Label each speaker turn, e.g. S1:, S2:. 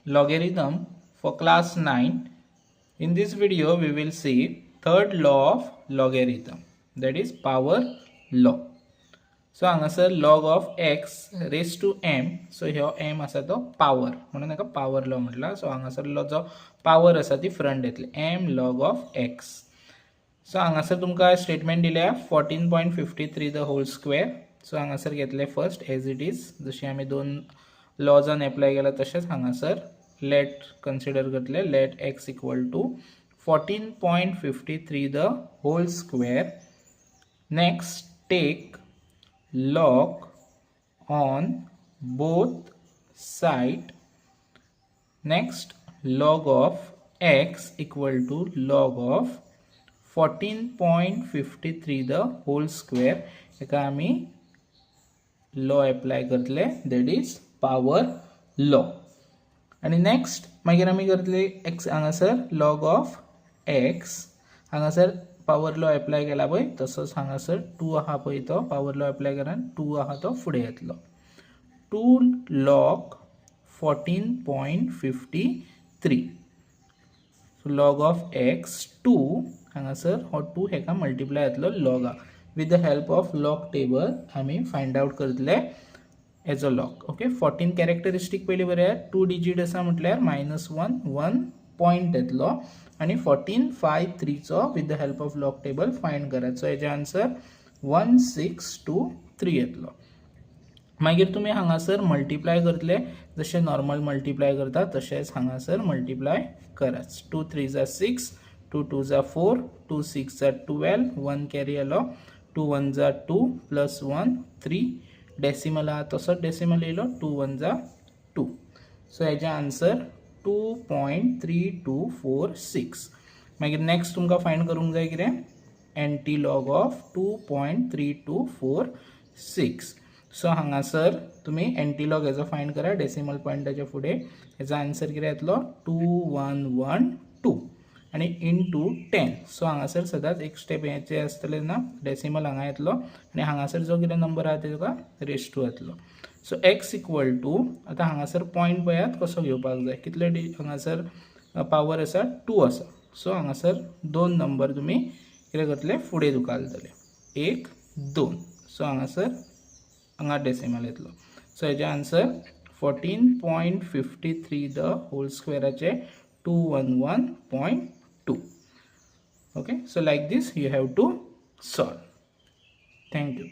S1: Logarithm for class 9. In this video we will see third law of logarithm, that is power law. So हांगासर log of x raised to m, so ह्यो m आसा तो power, म्हणून हाका power law म्हटला. So हांगासरलो जो power आसा ती फ्रंट येतली, m log of x. So हांगासर तुमकां स्टेटमेंट दिल्या 14.53 the whole square. So हांगासर घेतले फर्स्ट एज it is, जशी आमी दोन लॉजान एप्लाय केला तशेंच हांगासर लेट कन्सिडर करतले, let x equal to 14.53 the whole square. Next, take log on both side. Next, log of x equal to log of 14.53 the whole square. हेका आमी law apply करतले, that is power law. आनी next मागीर आमी करतले x हांगासर log of x. हांगासर power law apply केला पळय, तसोच हांगासर टू आहा पळय, तो पावर लॉ एप्लाय केला, टू आहा तो फुडें येतलो, two log 14.53. Log of x two, हांगासर हो टू हेका मल्टिप्लाय जातलो लॉगा. With the help of log table आमी फायंड आवट करतले as a log. Okay, 14 characteristic पयलीं बरयात. टू डिजीट आसा म्हटल्यार मायनस वन वन पॉयंट येतलो आनी फोर्टीन फायव थ्रीचो with the help of log table find करात. सो हेजे आन्सर 1623 येतलो. मागीर तुमी हांगासर मल्टिप्लाय करतले, जशें नॉर्मल मल्टिप्लाय करता तशेंच हांगासर मल्टिप्लाय करात. Two threes are six, two twos are four, two six are 12, one carry आलो, two ones are two plus one three, decimal आहा तसोच डेसिमल येयलो, two ones are two. So हेजें answer 2.3246. मागीर नेक्स्ट तुमकां फायंड करूंक जाय कितें? Anti log of 2.3246. So हांगासर तुमी एंटी लॉग हेजो फायंड करा, डेसिमल पॉयंटाच्या फुडें हेजो आन्सर कितें येतलो? 2112 आनी इंटू 10. सो हांगासर सदांच एक स्टेप हें आसतलें ना, डेसिमल हांगा येतलो आनी हांगासर जो कितें नंबर आहा ते तुका रेस टू येतलो. सो एक्स इक्वल टू, आतां हांगासर पॉयंट पळयात कसो घेवपाक जाय. कितले हांगासर पावर आसा? टू आसा. सो हांगासर दोन नंबर तुमी कितें करतले? फुडें धुकालतले, एक दोन. सो हांगासर हांगा डेसिमल येतलो. सो हेजें answer 14.53 the whole स्क्वेराचे 211.2. Okay, so like this you have to solve. Thank you.